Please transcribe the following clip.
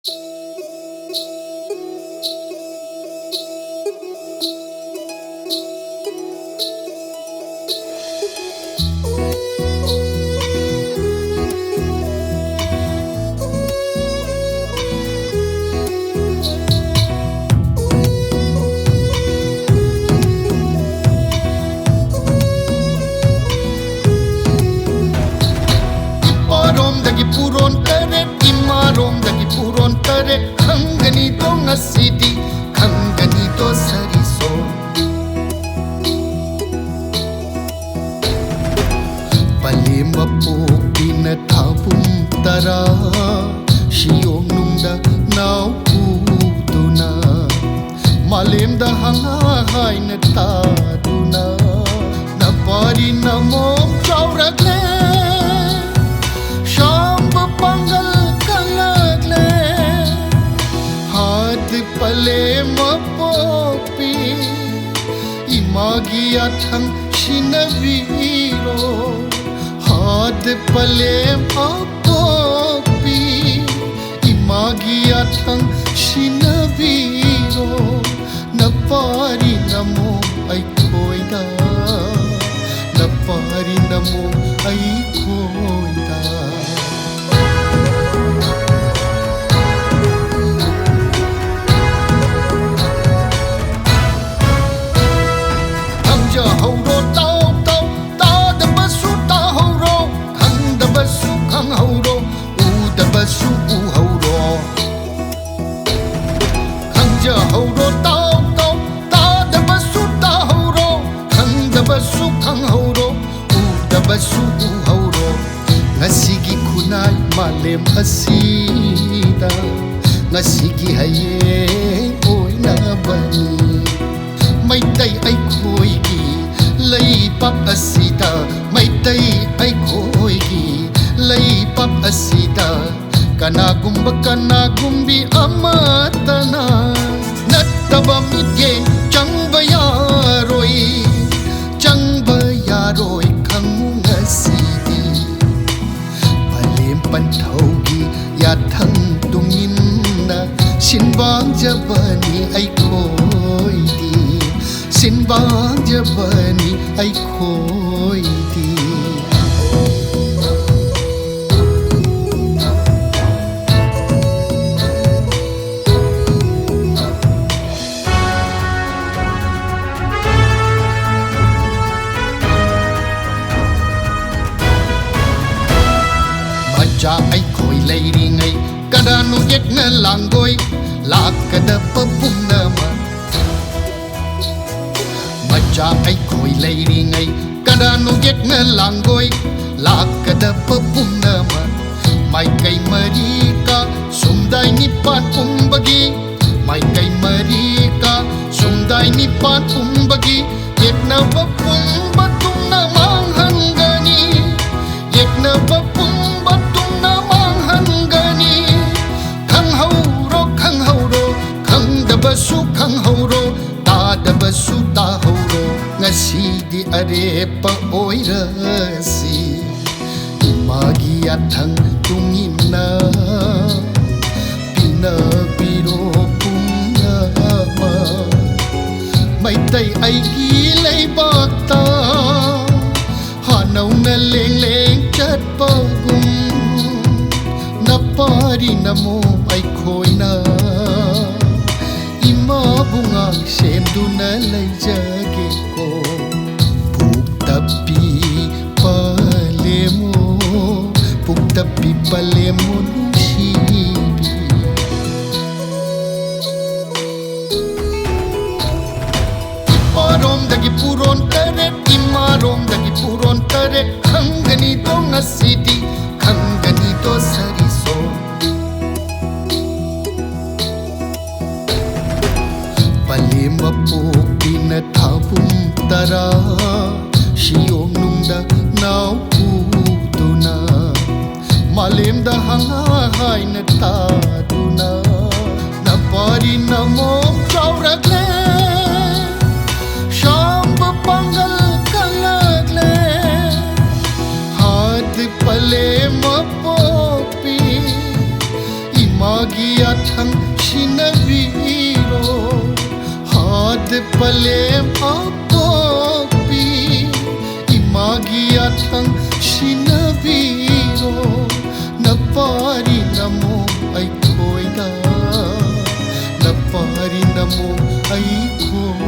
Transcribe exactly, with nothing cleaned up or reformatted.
ꯏꯄꯥꯔꯣꯝꯗꯒꯤ ꯄꯨꯔꯣꯟ ꯇꯔꯦꯠ, ꯏꯃꯥꯔꯣꯝꯗꯒꯤ ꯄꯨꯔꯣꯟ ꯇꯔꯦꯠ, ꯈꯪꯒꯅꯤꯗꯣ ꯉꯁꯤꯗꯤ, ꯈꯪꯒꯅꯤꯗꯣ ꯁꯔꯤꯁꯣ꯫ ꯄꯂꯦꯝ ꯃꯄꯣꯛꯄꯤꯅ ꯊꯥꯕꯨꯝ ꯇꯔꯥ ꯁꯤꯌꯣꯡꯅꯨꯡꯗ ꯅꯥꯎ ꯄꯨꯗꯨꯅ, ꯃꯥꯂꯦꯝꯗ ꯍꯪꯉ ꯍꯥꯏꯅ ꯇꯥꯗꯨꯅ, ꯅꯄꯥꯔꯤ ꯅꯃꯣꯝ ꯆꯥꯎꯔꯛꯂꯦ, ꯁꯥꯝꯕ ꯄꯥꯡꯒꯜ ꯀꯜꯂꯛꯂꯦ꯫ ꯍꯥꯠ ꯄꯂꯦꯝ ꯃꯄꯣꯛꯄꯤ, ꯏꯃꯥꯒꯤ ꯌꯥꯊꯪ ꯁꯤꯟꯅꯕꯤꯔꯣ꯫ ꯍꯥꯠ ꯄꯂꯦꯝ ꯃꯄꯣꯛꯄꯤ, ꯏꯃꯥꯒꯤ ꯌꯥꯊꯪ ꯁꯤꯟꯅꯕꯤꯔꯣ꯫ ꯅꯄꯥꯔꯤ ꯅꯃꯣ ꯑꯩꯈꯣꯏꯗ, ꯅꯄꯥꯔꯤ ꯅꯃꯣ ꯑꯩꯈꯣꯏꯗ꯫ ꯈꯪꯖꯍꯧꯔꯣ ꯇꯥꯎ ꯇꯥꯎ, ꯇꯥꯗꯕꯁꯨ ꯇꯥꯍꯧꯔꯣ, ꯈꯪꯗꯕꯁꯨ ꯈꯪꯍꯧꯔꯣ, ꯎꯗꯕꯁꯨ ꯎꯍꯧꯔꯣ꯫ ꯈꯪꯖꯍꯧꯔꯣ ꯇꯥꯎ ꯇꯥꯎ, ꯇꯥꯗꯕꯁꯨ ꯇꯥꯍꯧꯔꯣ, ꯈꯪꯗꯕꯁꯨ ꯈꯪꯍꯧꯔꯣ, ꯎꯗꯕꯁꯨ ꯎꯍꯧꯔꯣ꯫ ꯉꯁꯤꯒꯤ ꯈꯨꯟꯅꯥꯏ ꯃꯥꯂꯦꯝ ꯑꯁꯤꯗ ꯉꯁꯤꯒꯤ ꯍꯌꯦꯡ ꯑꯣꯏꯅꯕꯅꯤ꯫ ꯃꯩꯇꯩ ꯑꯩꯈꯣꯏꯒꯤ ꯂꯩꯕꯥꯛ ꯑꯁꯤꯗ, ꯃꯩꯇꯩ ꯑꯩꯈꯣꯏꯒꯤ ꯂꯩꯕꯥꯛ ꯑꯁꯤꯗ ꯀꯅꯥꯒꯨꯝꯕ ꯀꯅꯥꯒꯨꯝꯕꯤ ꯑꯃꯠꯇꯅ ꯅꯠꯇꯕ ꯃꯤꯠꯌꯦꯡ ꯆꯪꯕ ꯌꯥꯔꯣꯏ, ꯆꯪꯕ ꯌꯥꯔꯣꯏ ꯈꯪꯉꯨ ꯉꯁꯤꯗꯤ꯫ ꯄꯂꯦꯝ ꯄꯟꯊꯧꯒꯤ ꯌꯥꯊꯪ ꯇꯨꯡꯏꯟꯅ ꯁꯤꯟꯕꯥꯡꯖꯕꯅꯤ ꯑꯩꯈꯣꯏꯗꯤ, ꯁꯤꯟꯕꯥꯡꯖꯕꯅꯤ ꯑꯩꯈꯣꯏꯗꯤ꯫ ꯃꯆꯥ ꯑꯩꯈꯣꯏ ꯂꯩꯔꯤꯉꯩ ꯀꯅꯥꯅꯣ ꯌꯦꯛꯅ ꯂꯥꯡꯒꯣꯏ ꯂꯥꯛꯀꯗꯕ ꯄꯨꯝꯅꯃꯛ? ꯃꯆꯥ ꯑꯩꯈꯣꯏ ꯂꯩꯔꯤꯉꯩ ꯀꯅꯥꯅꯣ ꯌꯦꯛꯅ ꯂꯥꯡꯒꯣꯏ ꯂꯥꯛꯀꯗꯕ ꯄꯨꯝꯅꯃꯛ? ꯃꯥꯏꯀꯩ ꯃꯔꯤ ꯀꯥ ꯁꯨꯝꯗꯥꯏ ꯅꯤꯄꯥꯟ ꯄꯨꯝꯕꯒꯤ, ꯃꯥꯏꯀꯩ ꯃꯔꯤ ꯀꯥ ꯁꯨꯝꯗꯥꯏ ꯅꯤꯄꯥꯟ ꯄꯨꯝꯕꯒꯤ ꯌꯦꯛꯅꯕ ꯄꯨꯝꯕ ꯇꯨꯡꯅ ꯃꯥꯡꯍꯟꯒꯅꯤ꯫ ꯌꯦꯛꯅꯕ ꯄꯨꯝꯕ ꯇꯨꯡꯅ ꯃꯥꯡꯍꯟꯒꯅꯤ꯫ ꯈꯪꯍꯧꯔꯣ, ꯈꯪꯍꯧꯔꯣ, ꯈꯪꯗꯕꯁꯨ ꯈꯪꯍꯧꯔꯣ, ꯇꯥꯗꯕꯁꯨ ꯇꯥꯍꯧꯔꯣ꯫ ꯉꯁꯤꯗꯤ ꯑꯔꯦꯞꯄ ꯑꯣꯏꯔꯁꯤ꯫ ꯏꯃꯥꯒꯤ ꯌꯥꯊꯪ ꯇꯨꯡꯏꯟꯅ ꯄꯤꯅꯕꯤꯔꯣ ꯄꯨꯝꯅꯃꯛ꯫ ꯃꯩꯇꯩ ꯑꯩꯒꯤ ꯂꯩꯕꯥꯛꯇ ꯍꯥꯟꯅꯧꯅ ꯂꯦꯡ ꯂꯦꯡ ꯆꯠꯄꯒꯨꯝ, ꯅꯄꯥꯔꯤ ꯅꯃꯣꯝ ꯑꯩꯈꯣꯏꯅ ꯏꯃꯥꯕꯨ ꯉꯥꯛ ꯁꯦꯟꯗꯨꯅ ꯂꯩꯖꯒꯦꯀꯣ꯫ ꯄꯨꯛꯇꯞꯄꯤ ꯄꯂꯦꯝꯃꯣ, ꯄꯨꯛꯇꯞꯄꯤ ꯄꯂꯦꯝꯃꯣ ꯅꯨꯡꯁꯤꯕꯤ꯫ ꯏꯄꯥꯔꯣꯝꯗꯒꯤ ꯄꯨꯔꯣꯟ ꯇꯔꯦꯠ, ꯏꯃꯥꯔꯣꯝꯗꯒꯤ ꯄꯨꯔꯣꯟ ꯇꯔꯦꯠ, ꯈꯪꯒꯅꯤꯗꯣ ꯉꯁꯤꯗꯤ, ꯈꯪꯒꯅꯤꯗꯣ ꯁꯔꯤꯁꯣ꯫ ꯄꯂꯦꯝ ꯃꯄꯣꯛꯄꯤꯅ ꯊꯥꯕꯨꯝ ꯇꯔꯥ ꯁꯤꯌꯣꯝꯅꯨꯡꯗ ꯅꯥꯎ ꯄꯨꯗꯨꯅ, ꯃꯥꯂꯦꯝꯗ ꯍꯪꯍꯥ ꯍꯥꯏꯅ ꯊꯥꯗꯨꯅ, ꯅꯄꯥꯔꯤ ꯅꯃꯣꯝ ꯆꯥꯎꯔꯛꯂꯦ, ꯁꯥꯝꯕ ꯄꯥꯡꯒꯜ ꯀꯜꯂꯛꯂꯦ꯫ ꯍꯥꯠ ꯄꯂꯦꯝ ꯃꯄꯣꯛ ꯏꯃꯥꯒꯤ ꯌꯥꯊꯪ ꯁꯤꯟꯅꯕꯤꯔꯣ, ꯍꯥꯗ ꯄꯂꯦꯝ ꯑꯄꯣꯛꯄꯤ꯫ ꯏꯃꯥꯒꯤ ꯌꯥꯊꯪ ꯁꯤꯟꯅꯕꯤꯔꯣ, ꯅꯄꯥꯔꯤ ꯅꯃꯣ ꯑꯩꯈꯣꯏꯗ, ꯅꯄꯥꯔꯤ ꯅꯃꯣ ꯑꯩꯈꯣꯏ꯫